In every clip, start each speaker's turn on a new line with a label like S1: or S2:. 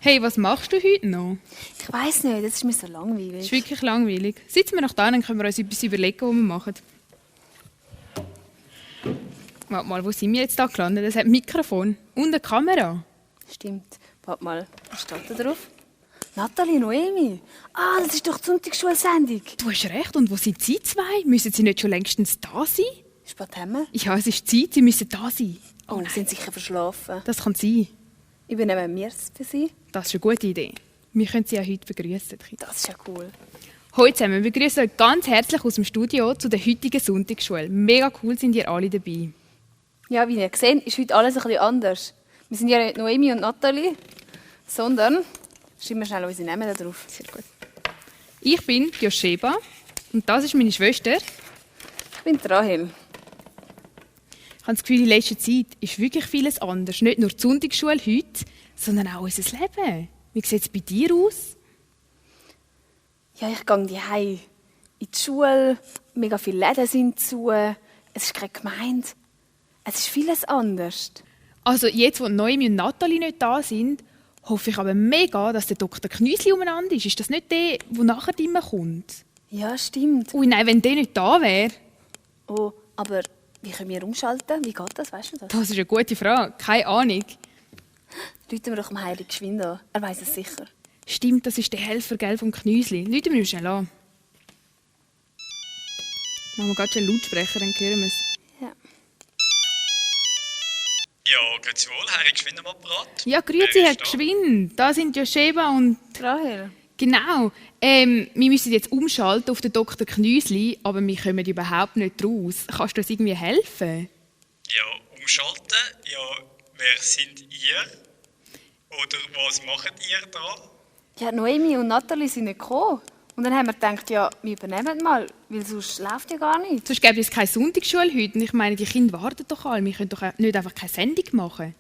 S1: Hey, was machst du heute noch?
S2: Ich weiss nicht, das ist mir so langweilig.
S1: Das ist wirklich langweilig. Sitzen wir noch da, dann können wir uns etwas überlegen, was wir machen. Warte mal, wo sind wir jetzt da gelandet? Das hat ein Mikrofon und eine Kamera.
S2: Stimmt. Warte mal, was steht da drauf? Nathalie, Noemi. Ah, das ist doch die Sonntagsschulsendung.
S1: Du hast recht. Und wo sind Sie zwei? Müssen Sie nicht schon längstens da sein?
S2: Wie spät haben wir?
S1: Ja, es ist Zeit. Sie müssen da sein.
S2: Oh, wir sind sicher verschlafen.
S1: Das kann sein.
S2: Übernehmen wir es für Sie?
S1: Das ist eine gute Idee. Wir können Sie ja heute begrüßen.
S2: Das ist ja cool.
S1: Hallo zusammen, wir begrüßen euch ganz herzlich aus dem Studio zu der heutigen Sonntagsschule. Mega cool sind ihr alle dabei.
S2: Ja, wie ihr seht, ist heute alles ein bisschen anders. Wir sind ja nicht Noemi und Nathalie, sondern schreiben wir schnell unsere Namen da drauf.
S1: Sehr gut. Ich bin Josheba und das ist meine Schwester.
S2: Ich bin Rahel.
S1: Ich habe das Gefühl, in letzter Zeit ist wirklich vieles anders. Nicht nur die Sonntagsschule heute, sondern auch unser Leben. Wie sieht es bei dir aus?
S2: Ja, ich gehe daheim in die Schule, mega viele Läden sind zu, es ist keine Gemeinde. Es ist vieles anders.
S1: Also jetzt, wo Noemi und Nathalie nicht da sind, hoffe ich aber mega, dass der Dr. Knüsli umeinander ist. Ist das nicht der, der nachher immer kommt?
S2: Ja, stimmt.
S1: Ui, nein, wenn der nicht da wäre.
S2: Oh, aber wie können wir umschalten? Wie geht das? Weißt du das?
S1: Das ist eine gute Frage. Keine Ahnung.
S2: Rufen wir doch dem Heiligen geschwind an. Er weiss es sicher.
S1: Stimmt, das ist der Helfer gell, vom Knüsli. Rufen wir ihn schnell an. Machen wir gerade schon einen Lautsprecher, dann hören wir es.
S2: Ja.
S3: Ja, grüezi wohl, Herr Geschwind am Apparat.
S1: Ja, grüezi, Herr Geschwind. Da sind Josheba und...
S2: Rahel.
S1: Genau. Wir müssen jetzt umschalten auf den Dr. Knüsli, aber wir kommen überhaupt nicht raus. Kannst du uns irgendwie helfen?
S3: Ja, umschalten. Ja, wer sind ihr? Oder was macht ihr da?
S2: Ja, Noemi und Nathalie sind nicht gekommen. Und dann haben wir gedacht, ja, wir übernehmen mal, weil sonst läuft ja gar nichts.
S1: Sonst gäbe es keine Sonntagsschule heute. Und ich meine, die Kinder warten doch alle. Wir können doch nicht einfach keine Sendung machen.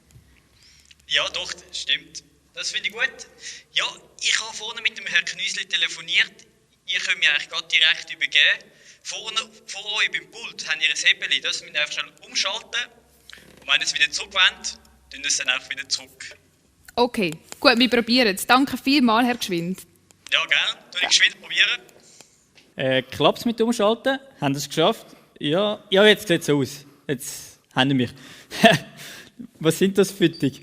S3: Ja, doch, stimmt. Das finde ich gut. Ja, ich habe vorne mit dem Herrn Knüsli telefoniert. Ihr könnt mir eigentlich gerade direkt übergeben. Vorne, vor euch beim Pult habt ihr ein Hebeli. Das müsst ihr einfach schnell umschalten. Und wenn ihr es wieder zurückwendet, dann ihr es dann einfach wieder zurück.
S1: Okay, gut, wir probieren es. Danke vielmals, Herr Geschwind.
S3: Ja, gell? Tu ich geschwind probieren.
S4: Klappt es mit dem Umschalten? Haben Sie es geschafft? Ja, jetzt sieht es so aus. Jetzt haben Sie mich. Was sind das für Dinge?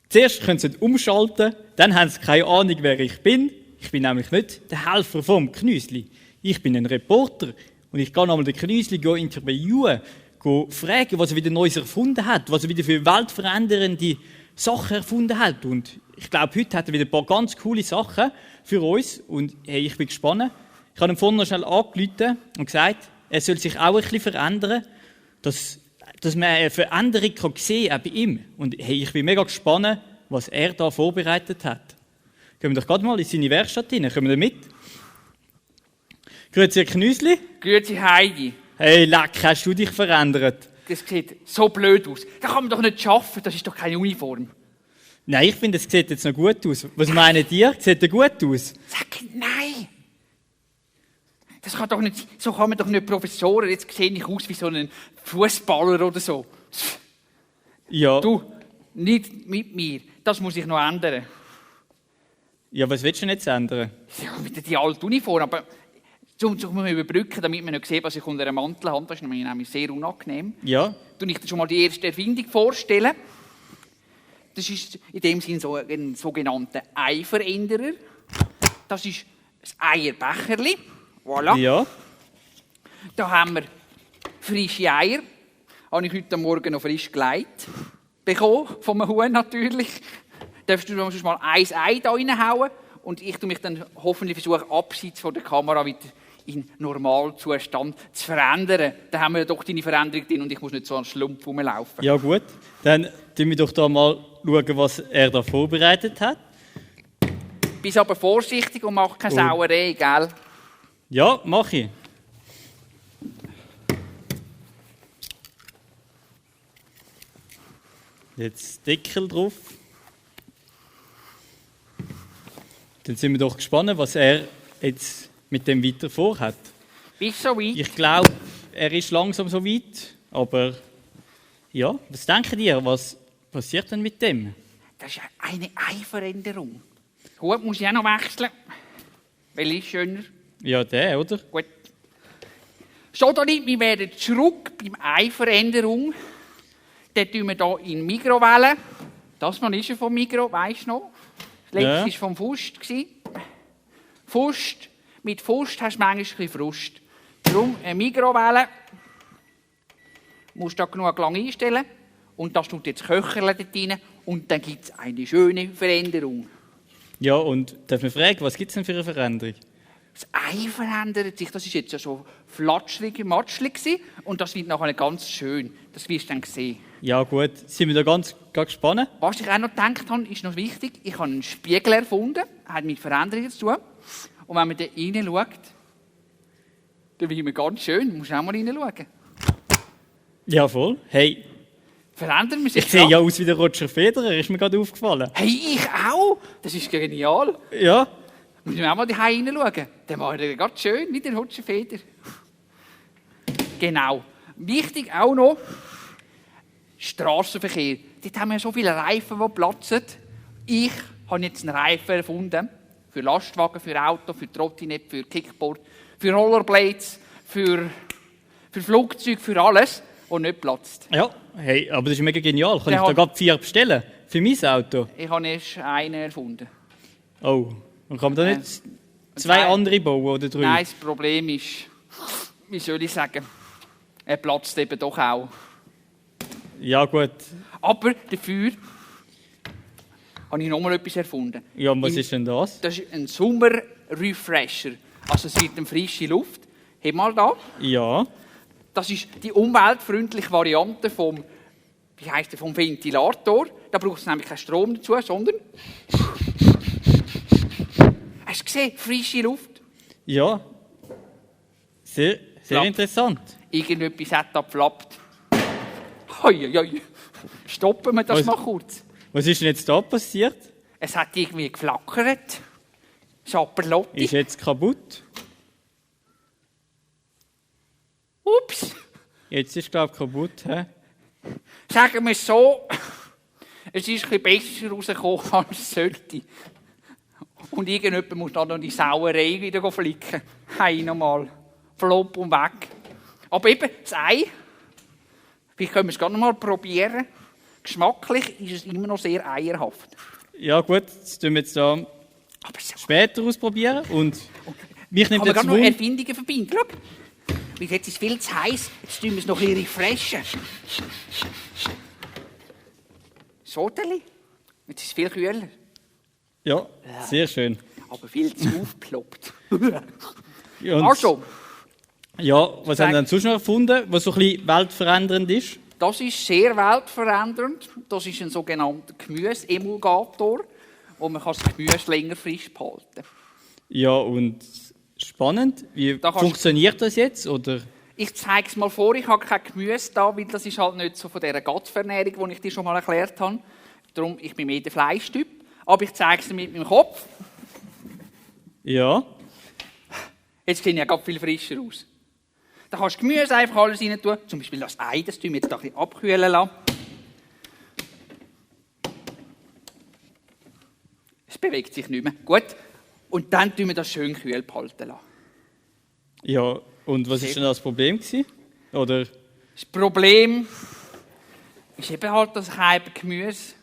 S4: Zuerst können Sie umschalten, dann haben Sie keine Ahnung, wer ich bin. Ich bin nämlich nicht der Helfer vom Knüsli. Ich bin ein Reporter und ich gehe einmal den Knüsli interviewen, fragen, was er wieder Neues erfunden hat, was er wieder für weltverändernde Sachen erfunden hat. Und ich glaube, heute hat er wieder ein paar ganz coole Sachen für uns. Und hey, ich bin gespannt. Ich habe ihm vorhin noch schnell angerufen und gesagt, er soll sich auch ein bisschen verändern, dass man eine Veränderung sehen kann, auch bei ihm. Und hey, ich bin mega gespannt, was er da vorbereitet hat. Gehen wir doch gerade mal in seine Werkstatt rein. Kommen wir mit? Grüezi, Herr Knüsli.
S5: Grüezi Heidi.
S4: Hey, leck, hast du dich verändert?
S5: Das sieht so blöd aus. Das kann man doch nicht schaffen, das ist doch keine Uniform.
S4: Nein, ich finde, es sieht jetzt noch gut aus. Was meinen die? Sieht er gut aus?
S5: Sag nein! Das kann doch nicht, so kann man doch nicht Professoren. Jetzt sehe ich aus wie so ein Fußballer oder so.
S4: Ja.
S5: Du, nicht mit mir. Das muss ich noch ändern.
S4: Ja, was willst du denn jetzt ändern?
S5: Ja, mit der alte Uniform, aber um muss man überbrücken, damit man nicht sieht, was ich unter einem Mantel habe. Das ist nämlich sehr unangenehm.
S4: Ja.
S5: Ich dir schon mal die erste Erfindung vorstellen. Das ist in dem Sinne so ein sogenannter Eiveränderer. Das ist ein Eierbecherli. Voilà.
S4: Ja.
S5: Da haben wir frische Eier. Habe ich heute Morgen noch frisch gelegt bekommen, vom Huhn natürlich. Darfst du sonst mal ein Ei da reinhauen und ich tue mich dann hoffentlich versuchen, abseits von der Kamera wieder in Normalzustand zu verändern. Dann haben wir doch deine Veränderung drin und ich muss nicht so an Schlumpf rumlaufen.
S4: Ja, gut. Dann schauen wir doch da mal, was er da vorbereitet hat.
S5: Bist aber vorsichtig und mach keine Sauerei, gell?
S4: Ja, mach ich. Jetzt Deckel drauf. Dann sind wir doch gespannt, was er jetzt mit dem weiter vorhat.
S5: Bist du so weit?
S4: Ich glaube, er ist langsam so weit, aber ja, was denken ihr, was passiert denn mit dem?
S5: Das ist eine Eiveränderung. Hut muss ich auch noch wechseln. Welcher ist schöner?
S4: Ja, der, oder?
S5: Gut. So, Dani, wir werden zurück beim Eiveränderung. Den tun wir hier in Mikrowelle. Das Mann ist ja vom Migro, weisst du noch? Das letzte
S4: Ja.
S5: war vom Fust. Fust. Mit Fust hast du manchmal ein bisschen Frust. Darum eine Mikrowelle. Du musst da genug lang einstellen. Und das tut jetzt Köcherle dort rein. Und dann gibt es eine schöne Veränderung.
S4: Ja, und darf man fragen, was gibt es denn für eine Veränderung?
S5: Das Ei verändert sich. Das war jetzt ja so flatschrig, matschlig gewesen. Und das wird nachher ganz schön. Das wirst du dann sehen.
S4: Ja gut, sind wir da ganz gespannt?
S5: Was ich auch noch gedacht habe, ist noch wichtig. Ich habe einen Spiegel erfunden. Hat mit Veränderungen zu tun. Und wenn man da reinschaut, dann wird man ganz schön. Du musst auch mal reinschauen.
S4: Ja, voll. Hey,
S5: Verändern wir sich
S4: ich sehe ja aus wie der Roger Federer, ist mir gerade aufgefallen.
S5: Hey, ich auch? Das ist genial.
S4: Ja,
S5: Muss ich auch mal da reinschauen. Dann macht er ganz schön, wie der Roger Federer. Genau. Wichtig auch noch, Strassenverkehr. Dort haben wir so viele Reifen, die platzen. Ich habe jetzt einen Reifen erfunden. Für Lastwagen, für Auto, für Trottinett, für Kickboard, für Rollerblades, für Flugzeuge, für alles, was nicht platzt.
S4: ja. Hey, aber das ist mega genial. Kann
S5: Der
S4: ich da
S5: hat-
S4: gerade 4 bestellen? Für mein Auto?
S5: Ich habe erst einen erfunden.
S4: Oh, und kann man da nicht
S5: Und
S4: 2
S5: nein.
S4: andere bauen oder 3?
S5: Nein, das Problem ist, wie soll ich sagen, er platzt eben doch auch.
S4: Ja gut.
S5: Aber dafür habe ich noch mal etwas erfunden.
S4: Ja, und was
S5: Im-
S4: ist denn das?
S5: Das ist ein Sommer-Refresher. Also es wird eine frische Luft. Heb mal da.
S4: Ja.
S5: Das ist die umweltfreundliche Variante vom, wie heisst der, vom Ventilator. Da braucht es nämlich keinen Strom dazu, sondern... Hast du gesehen? Frische Luft.
S4: Ja. Sehr
S5: Ja.
S4: interessant.
S5: Irgendetwas hat da geflappt. Hoi. Stoppen wir das
S4: Was-
S5: mal kurz.
S4: Was ist denn jetzt da passiert?
S5: Es hat irgendwie geflackert. Schapperlotti.
S4: Ist jetzt kaputt?
S5: Ups.
S4: Jetzt ist glaube ich kaputt. He?
S5: Sagen wir es so, es ist ein bisschen besser rausgekommen, als es sollte. Und irgendjemand muss dann noch die Sauerei wieder flicken. Hey, nochmal. Flop und weg. Aber eben, das Ei, vielleicht können wir es gerne noch mal probieren. Geschmacklich ist es immer noch sehr eierhaft.
S4: Ja gut, das tun wir jetzt da
S5: Aber so
S4: später ausprobieren. Und mich nimmt
S5: kann man
S4: jetzt
S5: gerade noch
S4: Wunder.
S5: Erfindungen verbinden. Schau. Weil jetzt ist es viel zu heiß, jetzt tun wir es noch ein bisschen refreshen. So, Deli. Jetzt ist es viel kühler.
S4: Ja, sehr schön.
S5: Aber viel zu aufgeploppt.
S4: Ja, und-
S5: Also,
S4: Ja, was
S5: Sag-
S4: haben Sie denn sonst noch erfunden, was so ein bisschen weltverändernd ist?
S5: das ist sehr weltverändernd. Das ist ein sogenannter Gemüseemulgator, wo man das Gemüse länger frisch behalten kann.
S4: Ja, und spannend. Wie
S5: Da kannst-
S4: funktioniert das jetzt? Oder?
S5: Ich zeige es mal vor, ich habe kein Gemüse da, weil das ist halt nicht so von dieser Gattverernährung, die ich dir schon mal erklärt habe. Darum, ich bin mehr der Fleischtyp. Aber ich zeige es dir mit meinem Kopf.
S4: Ja.
S5: Jetzt sehen ja gerade viel frischer aus. Da kannst du Gemüse einfach alles rein tun. Zum Beispiel das Ei, das tun wir jetzt da ein bisschen abkühlen lassen. Es bewegt sich nicht mehr. Gut. Und dann tun wir das schön kühl behalten lassen.
S4: Ja, und was ist denn das Problem gewesen? Oder?
S5: Das Problem ist eben halt, dass ich eben Gemüse,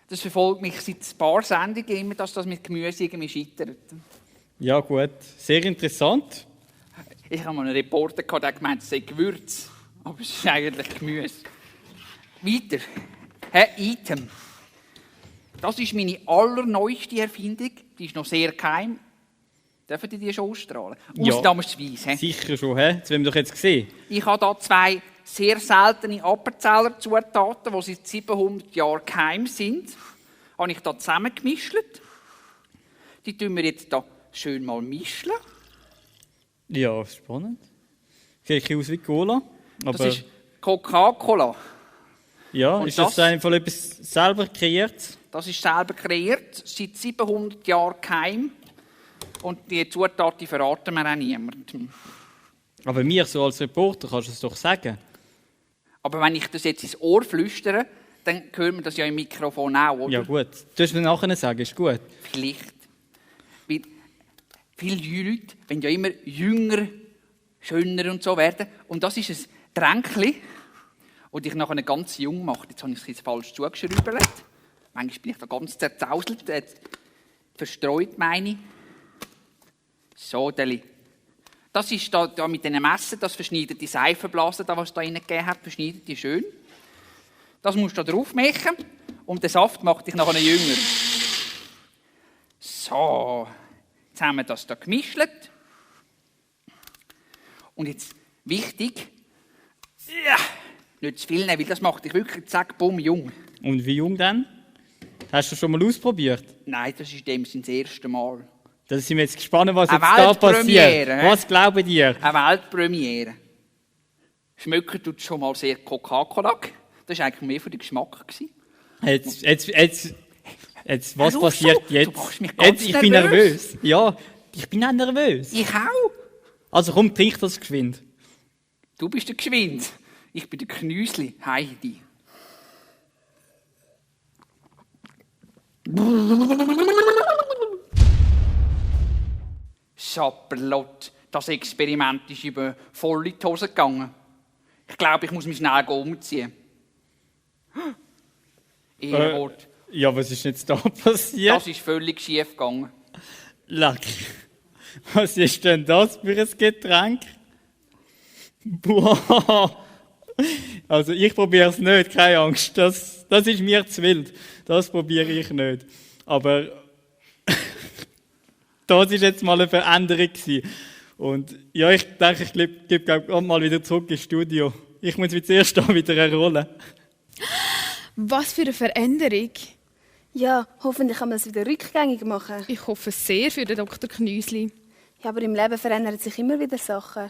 S5: das verfolgt mich seit ein paar Sendungen immer, dass das mit Gemüse irgendwie scheitert.
S4: Ja, gut. Sehr interessant.
S5: Ich habe mal einen Reporter gehabt, der gemeint, es sei Gewürz. Aber es ist eigentlich Gemüse. Weiter. Item. Das ist meine allerneueste Erfindung. Die ist noch sehr geheim. Dürfen die schon ausstrahlen?
S4: Ja.
S5: Ausnahmsweise. hä?
S4: Sicher schon, hä? Das haben wir doch jetzt gesehen.
S5: Ich habe hier 2 sehr seltene Appenzeller-Zutaten, die seit 700 Jahren geheim sind. Habe ich hier zusammengemischt. Die tun wir jetzt hier schön mal mischen.
S4: Ja, spannend. Sieht ein bisschen aus wie Cola.
S5: Das
S4: Aber
S5: ist Coca-Cola.
S4: ja,
S5: und
S4: ist das
S5: das-
S4: einfach etwas selber kreiert?
S5: Das ist selber kreiert, seit 700 Jahren geheim. Und die Zutaten die verraten wir auch niemandem.
S4: Aber mir so als Reporter kannst du es doch sagen.
S5: Aber wenn ich das jetzt ins Ohr flüstere, dann hört man das ja im Mikrofon auch, oder?
S4: Ja gut, du hast mir nachher sagen, ist gut.
S5: Vielleicht. Weil viele Leute wollen ja immer jünger, schöner und so werden. Und das ist ein Tränkchen, das dich nachher ganz jung macht. Jetzt habe ich es jetzt falsch zugeschrieben. Manchmal bin ich da ganz zerzauselt, verstreut meine ich. So, Deli. Das ist da mit diesen Messen, das verschneidet die Seifenblasen, was es da reingegeben hat, verschneidet die schön. Das musst du da drauf machen und der Saft macht dich nachher jünger. So, jetzt haben wir das da gemischt. Und jetzt wichtig, ja, nicht zu viel nehmen, weil das macht dich wirklich zack, bumm, jung.
S4: Und wie jung denn? Hast du schon mal ausprobiert?
S5: Nein, das ist dem das erste Mal.
S4: Da sind wir jetzt gespannt, was
S5: Eine
S4: jetzt da passiert.
S5: Weltpremiere,
S4: Was glauben dir?
S5: Eine Weltpremiere. Schmecken tut schon mal sehr Coca-Cola. Das war eigentlich mehr für den Geschmack.
S4: Jetzt, was
S5: Hör auf
S4: passiert
S5: so,
S4: jetzt?
S5: du machst mich ganz
S4: Ich bin nervös. Ja, ich bin auch nervös.
S5: Ich auch.
S4: Also komm, trink das geschwind.
S5: Du bist der Geschwind. Ich bin der Knüsli, Heidi. Schapperlott, das Experiment ist über voll in die Hose gegangen. Ich glaube, ich muss mich schnell umziehen. Ehrenwort.
S4: Ja, was ist jetzt da passiert?
S5: Das ist völlig schief gegangen.
S4: Lack. Was ist denn das für ein Getränk? Boah. Also ich probiere es nicht, keine Angst. Das ist mir zu wild. Das probiere ich nicht. Aber das war jetzt mal eine Veränderung gewesen. Und ja, ich denke, ich gebe mal wieder zurück ins Studio. Ich muss mich zuerst da wieder erholen.
S1: Was für eine Veränderung.
S2: Ja, hoffentlich kann man es wieder rückgängig machen.
S1: Ich hoffe sehr für den Dr. Knüsli.
S2: Ja, aber im Leben verändern sich immer wieder Sachen.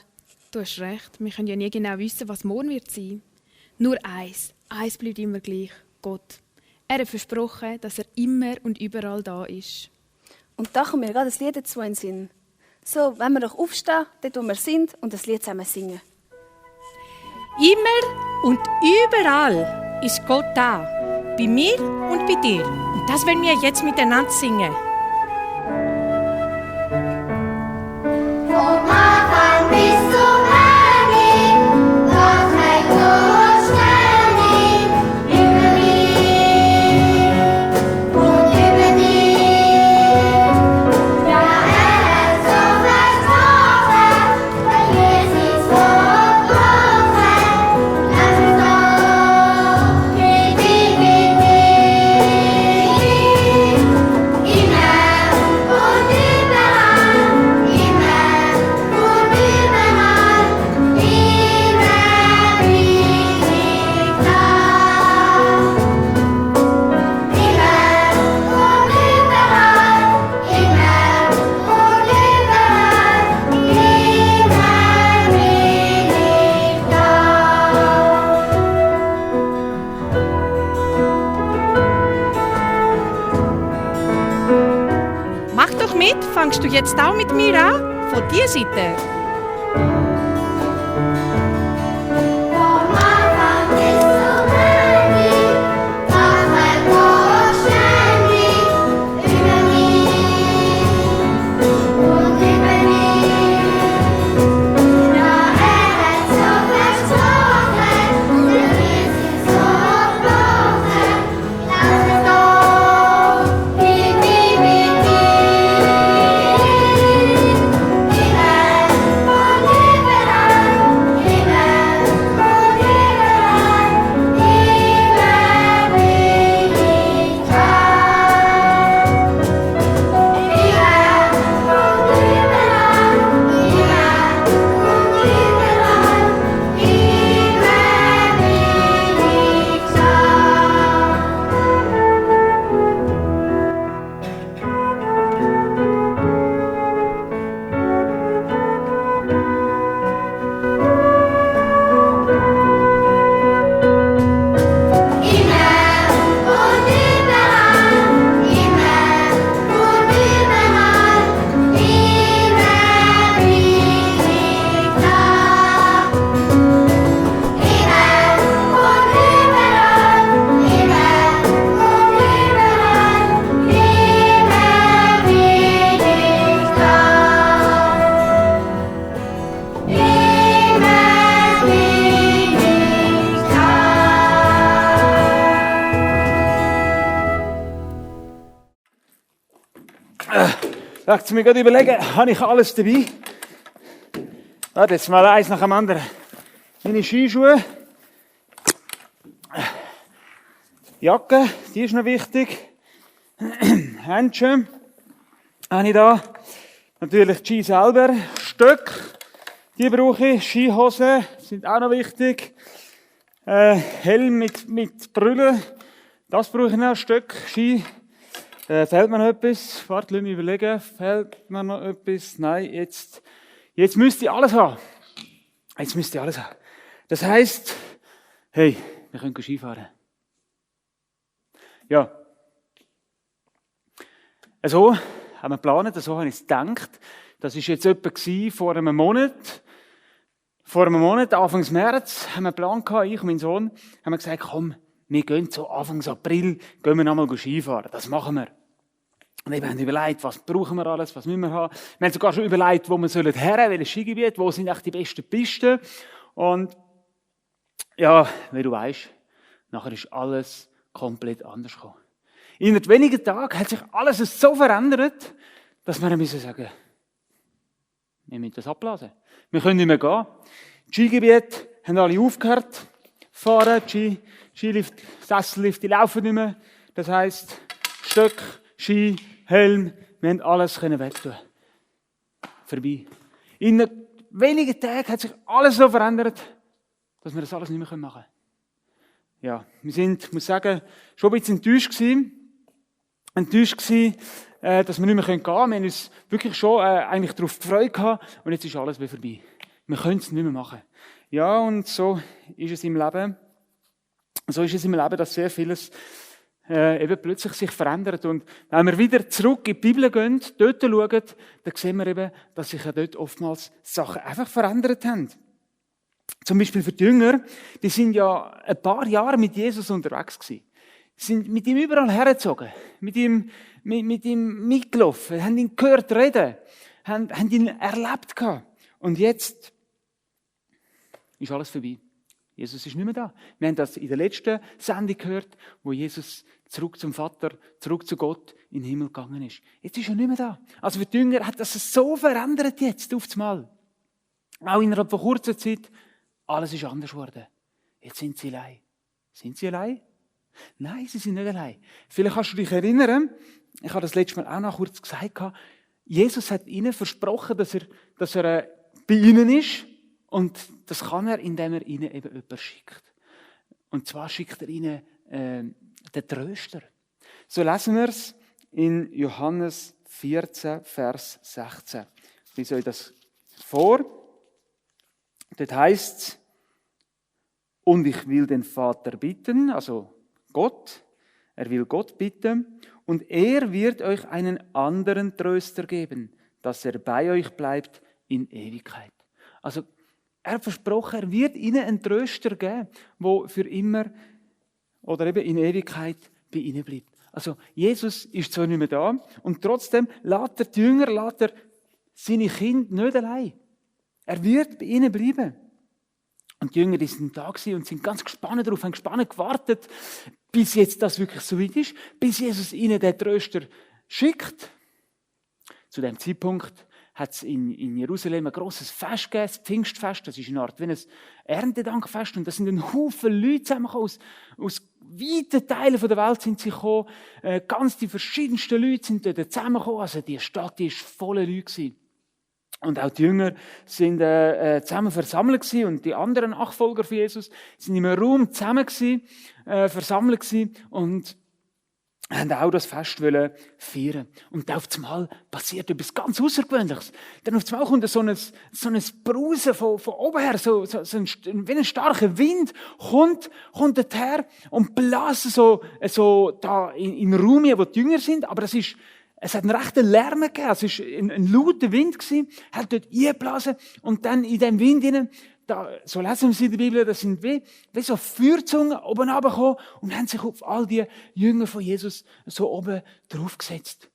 S1: Du hast recht, wir können ja nie genau wissen, was morgen wird sein. Nur eins bleibt immer gleich, Gott. Er hat versprochen, dass er immer und überall da ist.
S2: Und da kommt mir gerade ein Lied dazu in den Sinn. So, wenn wir doch aufstehen, dort wo wir sind, und das Lied zusammen singen.
S6: Immer und überall ist Gott da. Bei mir und bei dir. Und das werden wir jetzt miteinander singen.
S7: Vom Anfang bis zum Ende, Gott hält Gott ständig über mich und über dich. Ja, hat so versprochen, weil Jesus versprochen, lass uns doch ewig mit ihm. Immer und überall, immer und überall, immer bin ich da. Immer und überall, immer und überall, immer bin ich
S6: Mach doch mit, fangst du jetzt auch mit mir an? Von dieser Seite.
S7: Vom Anfang bis zum Ende, Gott hält Gott ständig über mich und über dich. Ja, hat so versprochen, der Jesus versprochen, lass uns doch ewig mit ihm. Immer
S8: Lasst mir gerade überlegen, habe ich alles dabei? Warte, jetzt mal eins nach dem anderen. Meine Skischuhe. Jacke, die ist noch wichtig. Handschuhe habe ich da. Natürlich die Ski selber. Stöcke, die brauche ich. Skihosen sind auch noch wichtig. Helm mit Brille, das brauche ich noch. Stöcke, Ski. Fehlt mir noch etwas? Warte, lass mich überlegen. Fehlt mir noch etwas? Nein, jetzt müsste ich alles haben. Jetzt müsste ich alles haben. Das heisst, hey, wir können Skifahren. Ja. So haben wir geplant, so habe ich es gedacht. Das war jetzt etwa vor einem Monat. Vor einem Monat, Anfang März, haben wir einen Plan gehabt, ich und mein Sohn, haben wir gesagt, komm, wir gehen so Anfang April, gehen wir nochmal Skifahren. Das machen wir. Und wir haben überlegt, was brauchen wir alles, was müssen wir haben. Wir haben sogar schon überlegt, wo wir her sollen, welches Skigebiet, wo sind echt die besten Pisten. Und ja, wie du weißt, nachher ist alles komplett anders gekommen. In wenigen Tagen hat sich alles so verändert, dass wir müssen sagen, wir müssen das abblasen. Wir können nicht mehr gehen. Die Skigebiete haben alle aufgehört fahren. Die Skilift, Sessellift, die laufen nicht mehr. Das heisst, Stöck, Ski, Helm, wir haben alles wegtun. Vorbei. In wenigen Tagen hat sich alles so verändert, dass wir das alles nicht mehr machen können. Ja, wir sind, ich muss sagen, schon ein bisschen enttäuscht gewesen, dass wir nicht mehr gehen können. Wir haben uns wirklich schon eigentlich darauf gefreut gehabt und jetzt ist alles wieder vorbei. Wir können es nicht mehr machen. Ja, und so ist es im Leben. So ist es im Leben, dass sehr vieles eben plötzlich sich verändert. Und wenn wir wieder zurück in die Bibel gehen, dort schauen, dann sehen wir eben, dass sich ja dort oftmals Sachen einfach verändert haben. Zum Beispiel für die Jünger, die sind ja ein paar Jahre mit Jesus unterwegs gewesen. Sie sind mit ihm überall hergezogen, mit ihm mitgelaufen, haben ihn gehört reden, haben ihn erlebt gehabt. Und jetzt ist alles vorbei. Jesus ist nicht mehr da. Wir haben das in der letzten Sendung gehört, wo Jesus zurück zum Vater, zurück zu Gott in den Himmel gegangen ist. Jetzt ist er nicht mehr da. Also für die Jünger hat das so verändert jetzt auf einmal. Auch innerhalb von kurzer Zeit, alles ist anders geworden. Jetzt sind sie allein. Sind sie allein? Nein, sie sind nicht allein. Vielleicht kannst du dich erinnern, ich habe das letzte Mal auch noch kurz gesagt, Jesus hat ihnen versprochen, dass er bei ihnen ist. Und das kann er, indem er ihnen eben jemanden schickt. Und zwar schickt er ihnen den Tröster. So lesen wir es in Johannes 14, Vers 16. Ich lese euch das vor. Dort heißt es, und ich will den Vater bitten, also Gott, er will Gott bitten, und er wird euch einen anderen Tröster geben, dass er bei euch bleibt in Ewigkeit. Also er hat versprochen, er wird ihnen einen Tröster geben, der für immer oder eben in Ewigkeit bei ihnen bleibt. Also Jesus ist zwar nicht mehr da und trotzdem lässt er die Jünger, lässt er seine Kinder nicht allein. Er wird bei ihnen bleiben. Und die Jünger, die sind da gewesen und sind ganz gespannt darauf, haben gespannt gewartet, bis jetzt das wirklich so weit ist, bis Jesus ihnen den Tröster schickt. Zu dem Zeitpunkt hat es in Jerusalem ein grosses Fest gegeben, das Pfingstfest. Das ist eine Art wie ein Erntedankfest. Und da sind ein Haufen Leute zusammengekommen. Aus weiten Teilen der Welt sind sie gekommen. Ganz die verschiedensten Leute sind dort zusammengekommen. Also die Stadt die war voller Leute gewesen. Und auch die Jünger sind zusammen versammelt gewesen. Und die anderen Nachfolger von Jesus sind in einem Raum zusammen gewesen, versammelt gewesen. Und haben auch das Fest feiern. Und auf einmal passiert etwas ganz Außergewöhnliches. Dann auf einmal kommt so ein Brausen von oben her, wie ein starker Wind, kommt dorthin und bläst so da in den Raum, wo die Jünger sind. Aber es hat einen rechten Lärm gegeben. Es war ein lauter Wind gewesen, hat dort eingeblasen und dann in dem Wind hinein, so lesen wir es in der Bibel, das sind wie so Feuerzungen oben runtergekommen und haben sich auf all die Jünger von Jesus so oben draufgesetzt.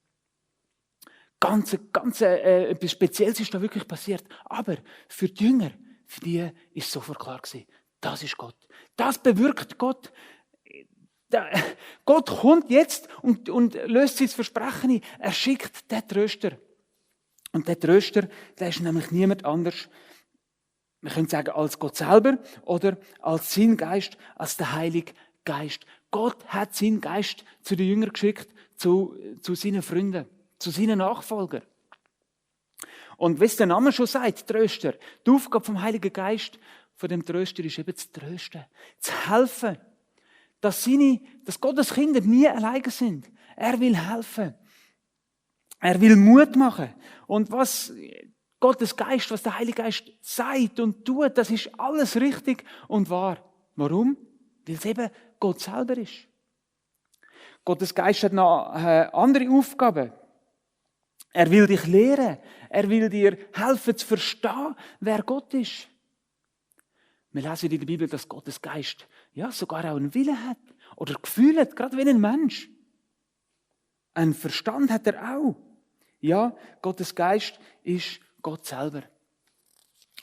S8: Ganz etwas Spezielles ist da wirklich passiert. Aber für die Jünger, für die ist sofort klar gewesen, das ist Gott. Das bewirkt Gott. Gott kommt jetzt und löst sein Versprechen ein. Er schickt den Tröster. Und der Tröster, der ist nämlich niemand anders, wir können sagen, als Gott selber oder als sein Geist, als der Heilige Geist. Gott hat seinen Geist zu den Jüngern geschickt, zu seinen Freunden, zu seinen Nachfolgern. Und wie es der Name schon sagt, Tröster, die Aufgabe vom Heiligen Geist, von dem Tröster, ist eben zu trösten, zu helfen, dass Gottes Kinder nie alleine sind. Er will helfen. Er will Mut machen. Und was Gottes Geist, was der Heilige Geist sagt und tut, das ist alles richtig und wahr. Warum? Weil es eben Gott selber ist. Gottes Geist hat noch andere Aufgaben. Er will dich lehren. Er will dir helfen zu verstehen, wer Gott ist. Wir lesen in der Bibel, dass Gottes Geist ja sogar auch einen Willen hat oder Gefühle hat, gerade wie ein Mensch. Einen Verstand hat er auch. Ja, Gottes Geist ist Gott selber.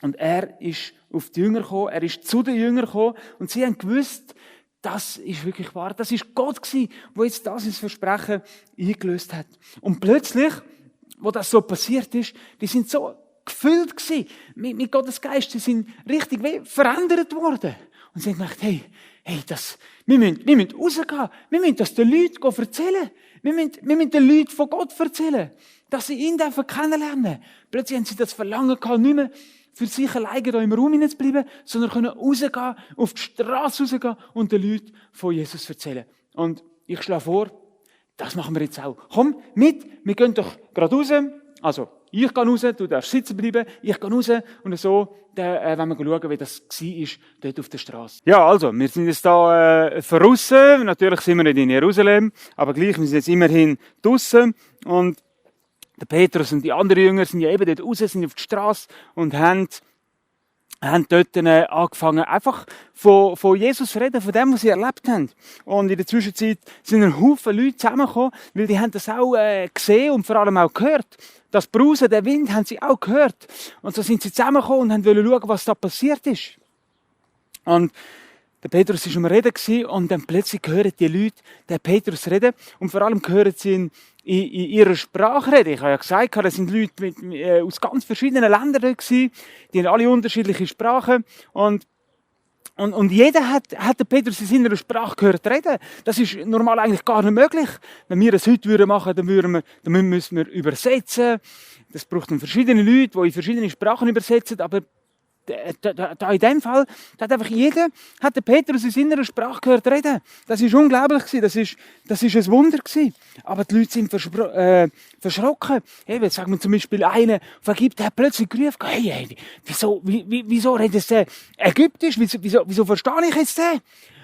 S8: Und er ist auf die Jünger gekommen, er ist zu den Jüngern gekommen und sie haben gewusst, das ist wirklich wahr. Das ist Gott gewesen, der jetzt das ins Versprechen eingelöst hat. Und plötzlich, wo das so passiert ist, die sind so gefüllt gewesen mit Gottes Geist. Sie sind richtig verändert worden. Und sie haben gedacht, hey, wir müssen rausgehen. Wir müssen das den Leuten erzählen. Wir müssen den Leuten von Gott erzählen, dass sie ihn kennenlernen dürfen. Plötzlich haben sie das Verlangen gehabt, nicht mehr für sich alleine hier im Raum hineinzubleiben, sondern können rausgehen, auf die Straße rausgehen und den Leuten von Jesus erzählen. Und ich schlage vor, das machen wir jetzt auch. Komm mit, wir gehen doch gerade raus. Also, ich gehe raus, du darfst sitzen bleiben, ich gehe raus und so, wenn wir schauen, wie das war, dort auf der Straße. Ja, also, wir sind jetzt hier draussen. Natürlich sind wir nicht in Jerusalem, aber gleich, wir sind jetzt immerhin draussen. Und der Petrus und die anderen Jünger sind ja eben dort raus, sind auf die Straße und haben dort angefangen, einfach von Jesus zu reden, von dem, was sie erlebt haben. Und in der Zwischenzeit sind ein Haufen Leute zusammengekommen, weil die haben das auch gesehen und vor allem auch gehört. Das Brausen, der Wind, haben sie auch gehört. Und so sind sie zusammengekommen und wollten schauen, was da passiert ist. Und der Petrus war am Reden und dann plötzlich hören die Leute den Petrus reden und vor allem hören sie ihn in ihrer Sprache reden. Ich habe ja gesagt, das sind Leute aus ganz verschiedenen Ländern dort gewesen. Die haben alle unterschiedliche Sprachen und jeder hat den Petrus in seiner Sprache gehört reden. Das ist normal eigentlich gar nicht möglich. Wenn wir das heute machen würden, dann müssen wir übersetzen. Das braucht dann verschiedene Leute, die in verschiedene Sprachen übersetzen, aber da in dem Fall hat einfach jeder den Petrus in seiner Sprache gehört reden. Das ist unglaublich gewesen. Das ist ein Wunder gewesen. Aber die Leute sind verschrocken. Hey, jetzt sagen wir zum Beispiel einer von Ägypten hat plötzlich gerufen, hey, wieso redet der Ägyptisch? Wieso verstehe ich jetzt den?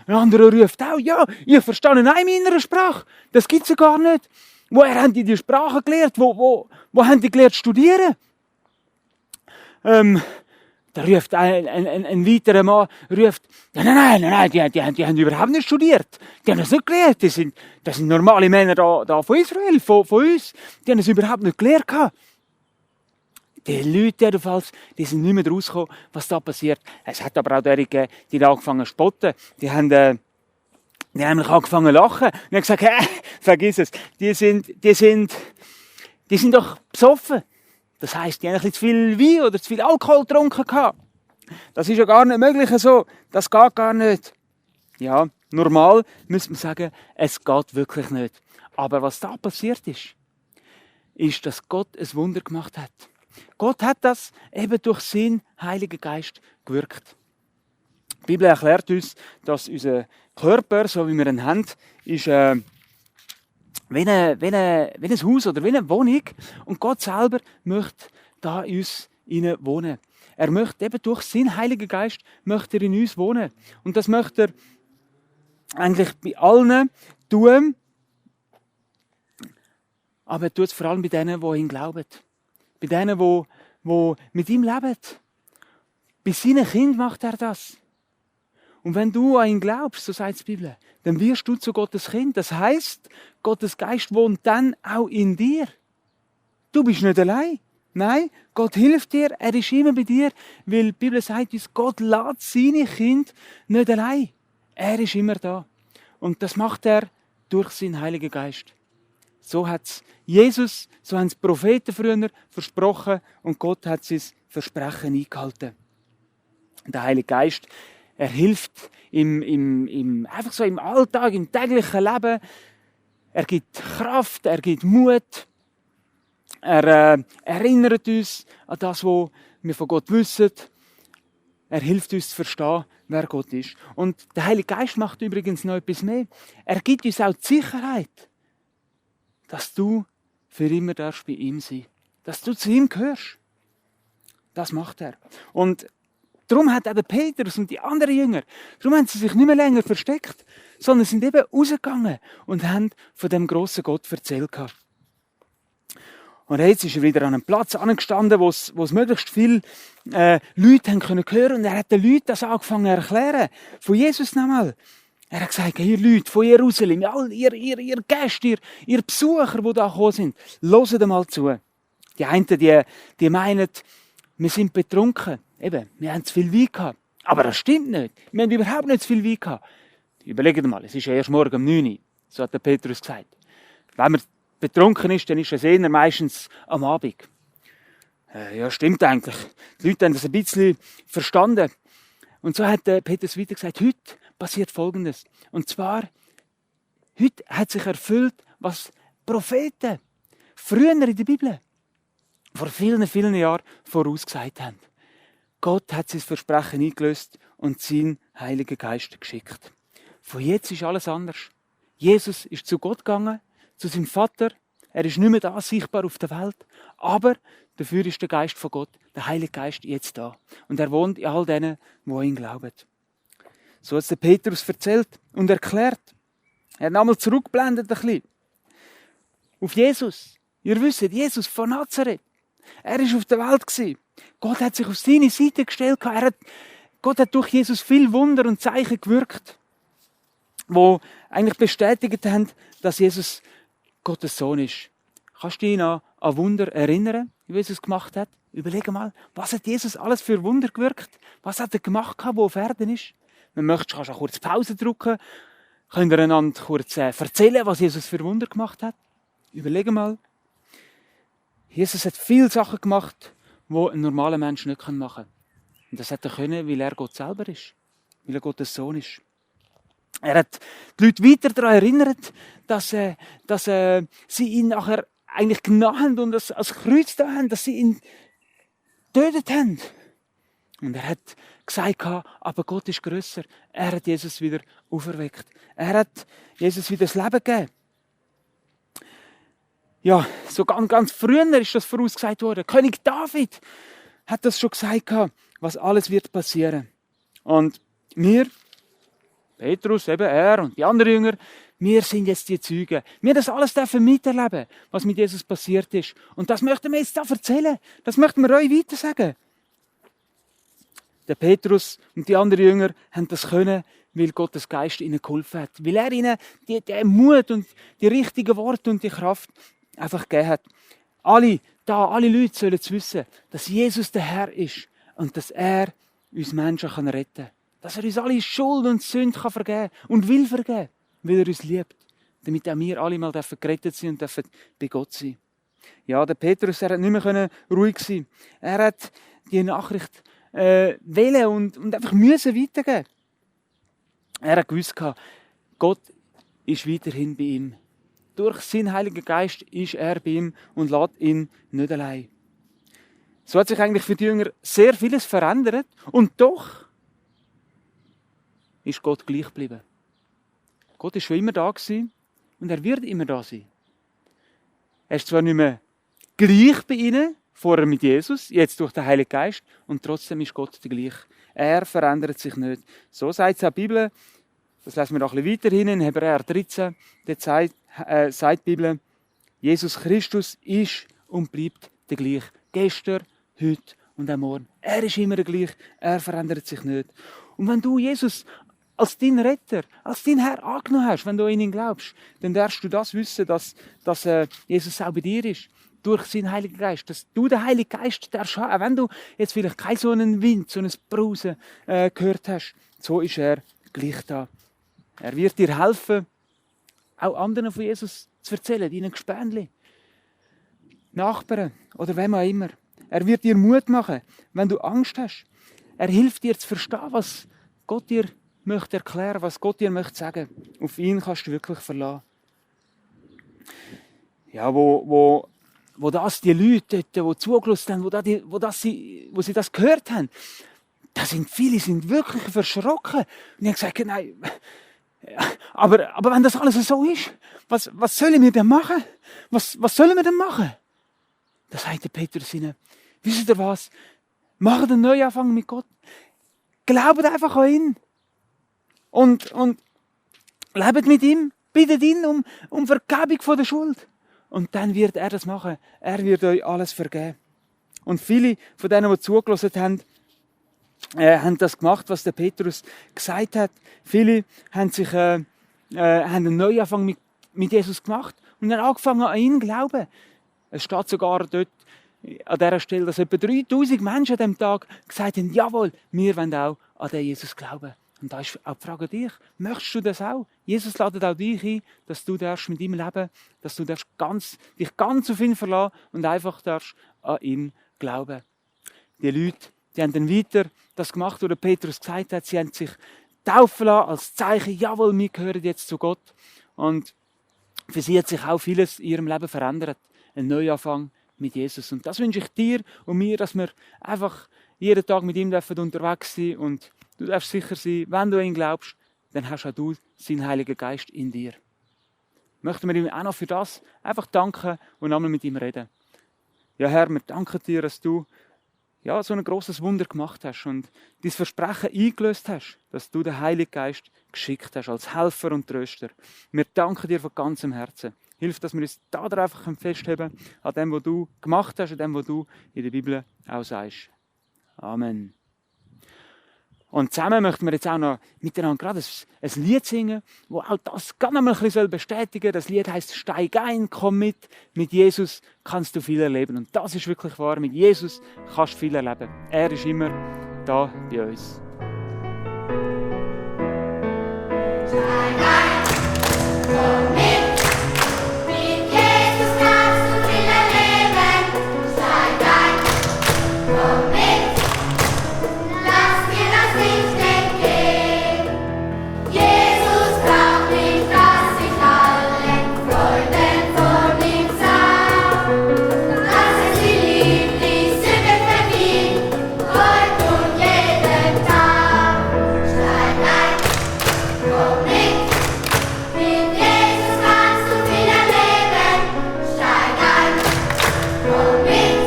S8: Ein anderer ruft auch, ja, ich verstehe ihn auch in meiner Sprache. Das gibt's ja gar nicht. Woher haben die Sprache gelernt? Wo haben die gelernt studieren? Da ruft ein weiterer Mann, nein, die haben überhaupt nicht studiert. Die haben das nicht gelernt. Das sind normale Männer da von Israel, von uns. Die haben das überhaupt nicht gelernt. Die Leute jedenfalls, die sind nicht mehr rausgekommen, was da passiert. Es hat aber auch solche gegeben, die da angefangen zu spotten. Die haben nämlich angefangen zu lachen. Und ich habe gesagt, vergiss es. Die sind doch besoffen. Das heisst, die haben ein bisschen zu viel Wein oder zu viel Alkohol getrunken gehabt. Das ist ja gar nicht möglich so. Das geht gar nicht. Ja, normal müsste man sagen, es geht wirklich nicht. Aber was da passiert ist, dass Gott ein Wunder gemacht hat. Gott hat das eben durch seinen Heiligen Geist gewirkt. Die Bibel erklärt uns, dass unser Körper, so wie wir ihn haben, ist wie ein Haus oder wie eine Wohnung. Und Gott selber möchte da in uns wohnen. Er möchte eben durch seinen Heiligen Geist möchte er in uns wohnen. Und das möchte er eigentlich bei allen tun. Aber er tut es vor allem bei denen, die ihn glauben. Bei denen, die mit ihm leben. Bei seinen Kindern macht er das. Und wenn du an ihn glaubst, so sagt die Bibel, dann wirst du zu Gottes Kind. Das heisst, Gottes Geist wohnt dann auch in dir. Du bist nicht allein. Nein, Gott hilft dir, er ist immer bei dir, weil die Bibel sagt uns, Gott lässt seine Kinder nicht allein. Er ist immer da. Und das macht er durch seinen Heiligen Geist. So hat es Jesus, so haben es Propheten früher versprochen und Gott hat sein Versprechen eingehalten. Der Heilige Geist, er hilft einfach so im Alltag, im täglichen Leben. Er gibt Kraft, er gibt Mut. Er erinnert uns an das, was wir von Gott wissen. Er hilft uns zu verstehen, wer Gott ist. Und der Heilige Geist macht übrigens noch etwas mehr. Er gibt uns auch die Sicherheit, dass du für immer darfst bei ihm sein. Dass du zu ihm gehörst. Das macht er. Und darum hat eben Petrus und die anderen Jünger, darum haben sie sich nicht mehr länger versteckt, sondern sind eben rausgegangen und haben von dem grossen Gott erzählt. Und jetzt ist er wieder an einem Platz angestanden, wo es möglichst viele Leute haben können hören. Und er hat den Leuten das angefangen zu erklären. Von Jesus nochmal. Er hat gesagt, ihr Leute von Jerusalem, ihr Gäste, ihr Besucher, die da gekommen sind, hört mal zu. Die einen, die meinen, wir sind betrunken. Eben, wir haben zu viel Wein gehabt. Aber das stimmt nicht. Wir haben überhaupt nicht zu viel Wein gehabt. Überlegt mal, es ist ja erst morgen um 9 Uhr. So hat der Petrus gesagt. Wenn man betrunken ist, dann ist es eher meistens am Abend. Ja, stimmt eigentlich. Die Leute haben das ein bisschen verstanden. Und so hat Petrus weiter gesagt, heute passiert Folgendes. Und zwar, heute hat sich erfüllt, was Propheten früher in der Bibel, vor vielen, vielen Jahren vorausgesagt haben. Gott hat sein Versprechen eingelöst und seinen Heiligen Geist geschickt. Von jetzt ist alles anders. Jesus ist zu Gott gegangen, zu seinem Vater. Er ist nicht mehr da, sichtbar auf der Welt. Aber dafür ist der Geist von Gott, der Heilige Geist, jetzt da. Und er wohnt in all denen, die an ihn glauben. So hat es der Petrus erzählt und erklärt. Er hat einmal zurückgeblendet ein bisschen. Auf Jesus. Ihr wisst, Jesus von Nazareth. Er war auf der Welt. Gott hat sich auf seine Seite gestellt. Gott hat durch Jesus viel Wunder und Zeichen gewirkt, die eigentlich bestätigt haben, dass Jesus Gottes Sohn ist. Kannst du dich an Wunder erinnern, wie Jesus gemacht hat? Überleg mal, was hat Jesus alles für Wunder gewirkt? Was hat er gemacht, wo auf Erden ist? Wenn du möchtest, kannst du auch kurz Pause drücken. Könnt ihr einander kurz erzählen, was Jesus für Wunder gemacht hat? Überleg mal. Jesus hat viele Sachen gemacht, die ein normaler Mensch nicht machen kann. Und das hat er können, weil er Gott selber ist. Weil er Gottes Sohn ist. Er hat die Leute weiter daran erinnert, dass sie ihn nachher eigentlich genommen haben und als Kreuz da haben, dass sie ihn getötet haben. Und er hat gesagt, aber Gott ist grösser. Er hat Jesus wieder auferweckt. Er hat Jesus wieder das Leben gegeben. Ja, so ganz früher ist das vorausgesagt worden. König David hat das schon gesagt, was alles wird passieren. Und wir, Petrus, eben er und die anderen Jünger, wir sind jetzt die Zeugen. Wir das alles dürfen miterleben, was mit Jesus passiert ist. Und das möchten wir jetzt da erzählen. Das möchten wir euch weiter sagen. Der Petrus und die anderen Jünger haben das können, weil Gottes Geist ihnen geholfen hat. Weil er ihnen den Mut und die richtigen Worte und die Kraft einfach gegeben hat. Alle Leute sollen wissen, dass Jesus der Herr ist und dass er uns Menschen retten kann. Dass er uns alle Schuld und Sünde vergeben kann und will vergeben, weil er uns liebt. Damit auch wir alle mal gerettet sein und dürfen bei Gott sein. Ja, der Petrus, er hat nicht mehr ruhig sein. Er hat die Nachricht wählen und einfach müssen weitergeben. Er hat gewusst, Gott ist weiterhin bei ihm. Durch seinen Heiligen Geist ist er bei ihm und lässt ihn nicht allein. So hat sich eigentlich für die Jünger sehr vieles verändert und doch ist Gott gleich geblieben. Gott ist schon immer da gewesen und er wird immer da sein. Er ist zwar nicht mehr gleich bei ihnen, vorher mit Jesus, jetzt durch den Heiligen Geist, und trotzdem ist Gott der gleich. Er verändert sich nicht. So sagt es auch die Bibel. Das lesen wir noch ein bisschen weiter hin, in Hebräer 13. Dort sagt die Bibel, Jesus Christus ist und bleibt der gleich. Gestern, heute und auch morgen. Er ist immer der gleich. Er verändert sich nicht. Und wenn du Jesus als dein Retter, als dein Herr angenommen hast, wenn du an ihn glaubst, dann darfst du das wissen, dass Jesus auch bei dir ist. Durch seinen Heiligen Geist. Dass du den Heiligen Geist darfst haben. Auch wenn du jetzt vielleicht keinen so einen Wind, so ein Brausen gehört hast, so ist er gleich da. Er wird dir helfen, auch anderen von Jesus zu erzählen, deinen Gespendli, Nachbarn oder wem auch immer. Er wird dir Mut machen, wenn du Angst hast. Er hilft dir zu verstehen, was Gott dir möchte erklären, was Gott dir möchte sagen. Auf ihn kannst du wirklich verlassen. Ja, wo das die Leute dort, die zugelassen haben, wo sie das gehört haben, viele sind wirklich verschrocken. Und ich habe gesagt, nein, aber wenn das alles so ist, was sollen wir denn machen? Was sollen wir denn machen? Da sagt der Petrus ihnen, wisst ihr was? Macht einen Neuanfang mit Gott. Glaubt einfach an ihn. Und lebt mit ihm, bittet ihn um Vergebung von der Schuld. Und dann wird er das machen. Er wird euch alles vergeben. Und viele von denen, die zugelassen haben, haben das gemacht, was der Petrus gesagt hat. Viele haben einen Neuanfang mit Jesus gemacht und haben angefangen an ihn zu glauben. Es steht sogar dort an dieser Stelle, dass etwa 3000 Menschen an diesem Tag gesagt haben, jawohl, wir wollen auch an den Jesus glauben. Und da ist auch die Frage an dich, möchtest du das auch? Jesus ladet auch dich ein, dass du mit ihm leben, dass du dich ganz auf ihn verlassen und einfach an ihn glauben. Die Leute, die haben dann weiter das gemacht, was Petrus gesagt hat. Sie haben sich taufen lassen als Zeichen, jawohl, wir gehören jetzt zu Gott. Und für sie hat sich auch vieles in ihrem Leben verändert. Ein Neuanfang mit Jesus. Und das wünsche ich dir und mir, dass wir einfach jeden Tag mit ihm unterwegs sein dürfen. Und du darfst sicher sein, wenn du an ihn glaubst, dann hast auch du seinen Heiligen Geist in dir. Möchten wir ihm auch noch für das einfach danken und einmal mit ihm reden. Ja, Herr, wir danken dir, dass du so ein grosses Wunder gemacht hast und dein Versprechen eingelöst hast, dass du den Heiligen Geist geschickt hast als Helfer und Tröster. Wir danken dir von ganzem Herzen. Hilf, dass wir uns da einfach festhalten an dem, was du gemacht hast, an dem, was du in der Bibel auch sagst. Amen. Und zusammen möchten wir jetzt auch noch miteinander gerade ein Lied singen, das auch das ganz einmal ein bisschen bestätigen soll. Das Lied heisst «Steig ein, komm mit». Mit Jesus kannst du viel erleben. Und das ist wirklich wahr. Mit Jesus kannst du viel erleben. Er ist immer da bei uns.
S7: Steig ein, komm mit. Mit Jesus kannst du viel erleben. Steig ein, komm mit. Lass dir das nicht entgehen. Jesus braucht nicht, dass ich alle Freuden von ihm sah. Dass er sie liebt, die Sünde vergibt, heute und jeden Tag. Steig ein, komm mit. Mit Jesus kannst du viel erleben. Steig ein, komm mit.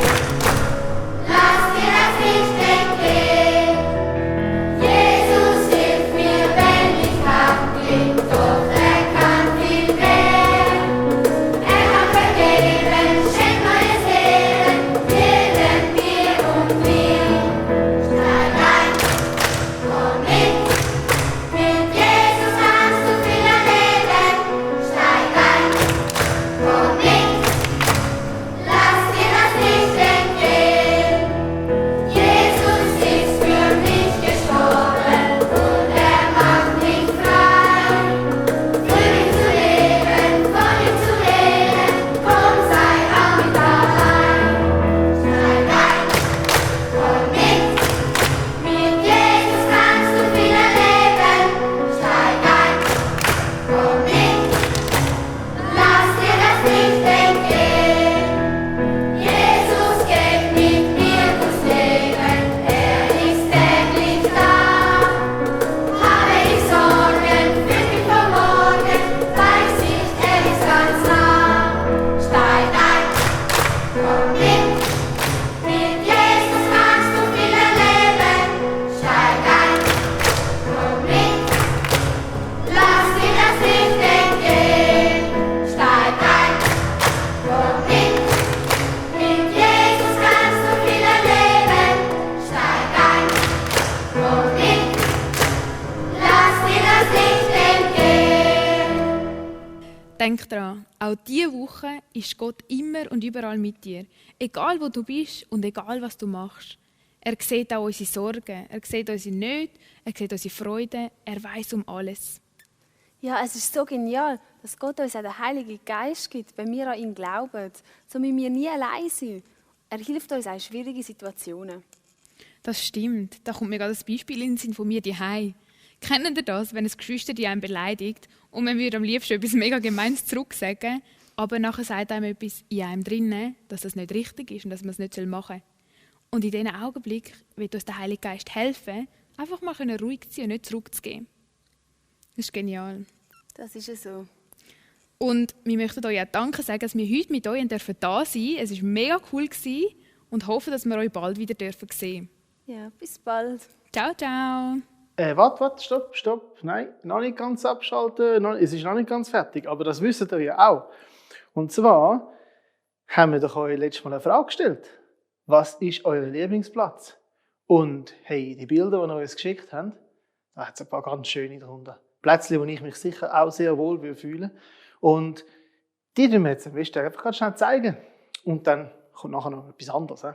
S7: Lass dir das nicht entgehen. Jesus hilft mir, wenn ich krank bin, doch er kann viel mehr. Er kann vergeben, schenkt neues Leben, jedem dir und mir. Steig ein, komm mit. Mit Jesus kannst du viel erleben. Steig ein, komm mit. Lass dir das nicht entgehen. Jesus ist für mich gestorben und er macht mich frei. Für ihn zu leben, von ihm zu reden, komm, sei auch mit dabei. Steig ein, komm mit. Mit Jesus kannst du viel erleben. Steig ein, komm mit. Lass dir das nicht entgehen. Jesus geht mit mir durchs Leben, er ist täglich da. Habe ich Sorgen, fürcht mich vor morgen, weiß ich, er ist ganz nah. Steig ein, komm mit. Mit Jesus kannst du viel erleben. Steig ein, komm mit. Lass dir das nicht entgehen. Steig ein, komm mit. Mit Jesus kannst du viel erleben. Steig ein, komm mit. Lass dir das nicht entgehen.
S1: Denk dran, auch diese Woche ist Gott immer und überall mit dir. Egal wo du bist und egal was du machst. Er sieht auch unsere Sorgen, er sieht unsere Nöte, er sieht unsere Freude, er weiß um alles.
S2: Ja, es ist so genial. dass Gott uns auch den Heiligen Geist gibt, wenn wir an ihn glauben. So müssen wir nie allein sein. Er hilft uns auch in schwierigen Situationen.
S1: Das stimmt. Da kommt mir gerade das Beispiel in den Sinn von mir daheim. Kennen ihr das, wenn ein Geschwister die einen beleidigt und man würde am liebsten etwas mega Gemeines zurücksagen, aber nachher sagt einem etwas in einem drinnen, dass das nicht richtig ist und dass man es nicht machen soll. Und in diesen Augenblick wird uns der Heilige Geist helfen, einfach mal ruhig zu sein und nicht zurückzugehen. Das ist genial.
S2: Das ist ja so.
S1: Und wir möchten euch auch Danke sagen, dass wir heute mit euch da sein dürfen. Es war mega cool und hoffen, dass wir euch bald wieder sehen dürfen.
S2: Ja, bis bald.
S1: Ciao, ciao.
S9: Warte, stopp. Nein, noch nicht ganz abschalten. Es ist noch nicht ganz fertig, aber das wisst ihr ja auch. Und zwar haben wir doch euch letztes Mal eine Frage gestellt. Was ist euer Lieblingsplatz? Und hey, die Bilder, die ihr uns geschickt habt, da hat es ein paar ganz schöne drunter. Plätzchen, wo ich mich sicher auch sehr wohl fühle. Und die tun wir jetzt am besten einfach ganz schnell zeigen. Und dann kommt nachher noch etwas anderes. He?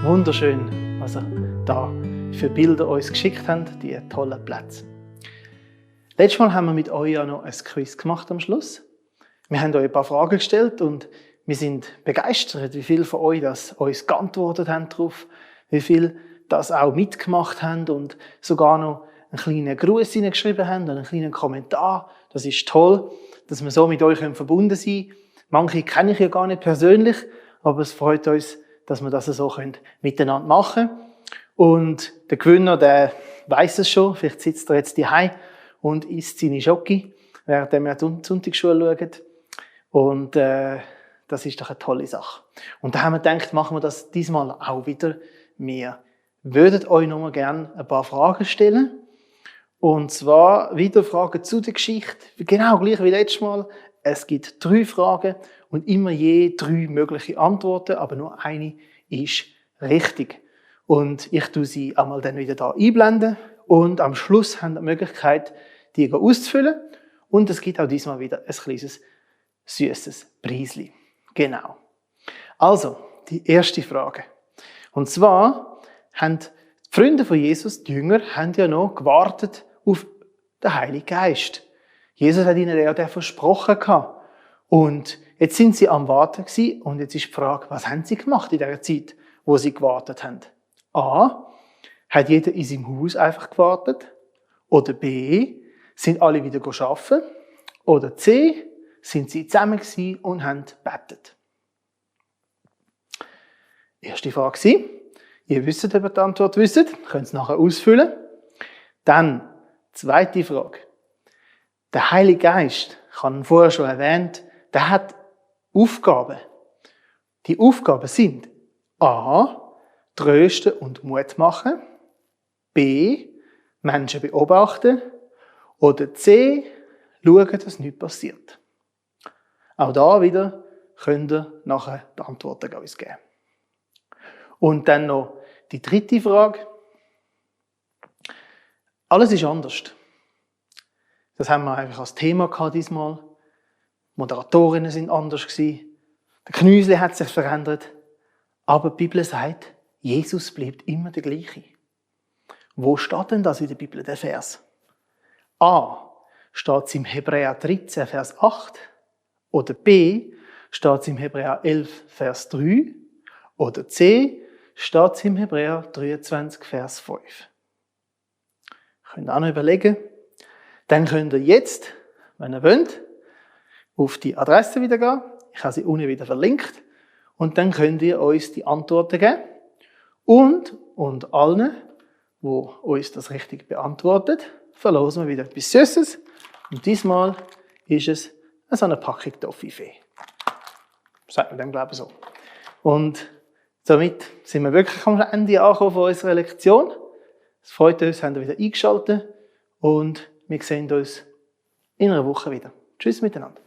S9: Wunderschön, was ihr da für Bilder uns geschickt habt, die tollen Plätze. Letztes Mal haben wir mit euch ja noch ein Quiz gemacht am Schluss. Wir haben euch ein paar Fragen gestellt und wir sind begeistert, wie viele von euch das uns geantwortet haben darauf, wie viele das auch mitgemacht haben und sogar noch einen kleinen Gruß hineingeschrieben haben und einen kleinen Kommentar. Das ist toll, dass wir so mit euch verbunden sein können. Manche kenne ich ja gar nicht persönlich, aber es freut uns, dass wir das so miteinander machen können. Und der Gewinner, der weiss es schon, vielleicht sitzt er jetzt daheim und isst seine Schoki, während er die Sonntagsschule schaut. Und das ist doch eine tolle Sache. Und da haben wir gedacht, machen wir das diesmal auch wieder. Wir würden euch noch mal gerne ein paar Fragen stellen. Und zwar wieder Fragen zu der Geschichte. Genau gleich wie letztes Mal. Es gibt 3 Fragen und immer je 3 mögliche Antworten, aber nur eine ist richtig. Und ich tue sie einmal dann wieder da einblenden und am Schluss haben wir die Möglichkeit, die auszufüllen. Und es gibt auch diesmal wieder ein kleines, süßes Preisli. Genau. Also, die erste Frage. Und zwar haben die Freunde von Jesus, die Jünger, haben ja noch gewartet auf den Heiligen Geist. Jesus hat ihnen ja den versprochen gehabt. Und jetzt sind sie am Warten gewesen. Und jetzt ist die Frage, was haben sie gemacht in der Zeit, wo sie gewartet haben? A. Hat jeder in seinem Haus einfach gewartet? Oder B. Sind alle wieder arbeiten? Oder C. Sind sie zusammen gewesen und haben gebetet? Erste Frage war, ihr wisst, ob ihr die Antwort wisst, könnt es nachher ausfüllen. Dann, zweite Frage. Der Heilige Geist, ich habe ihn vorher schon erwähnt, der hat Aufgaben. Die Aufgaben sind A. Trösten und Mut machen. B. Menschen beobachten. Oder C. Schauen, dass nichts passiert. Auch da wieder könnt ihr nachher die Antworten uns geben. Und dann noch die dritte Frage. Alles ist anders. Das haben wir einfach als Thema gehabt diesmal. Moderatorinnen sind anders gewesen. Der Knüsli hat sich verändert. Aber die Bibel sagt, Jesus bleibt immer der gleiche. Wo steht denn das in der Bibel, der Vers? A. Steht es im Hebräer 13, Vers 8? Oder B. Steht es im Hebräer 11, Vers 3? Oder C. Steht es im Hebräer 23, Vers 5? Könnt ihr auch noch überlegen. Dann könnt ihr jetzt, wenn ihr wollt, auf die Adresse wieder gehen. Ich habe sie unten wieder verlinkt. Und dann könnt ihr uns die Antworten geben. Und allen, die uns das richtig beantwortet, verlosen wir wieder etwas Süßes. Und diesmal ist es so eine Packung Toffifee. Sagt man dem, glaube ich, so. Und somit sind wir wirklich am Ende angekommen von unserer Lektion. Es freut uns, haben wir wieder eingeschaltet. Und wir sehen uns in einer Woche wieder. Tschüss miteinander.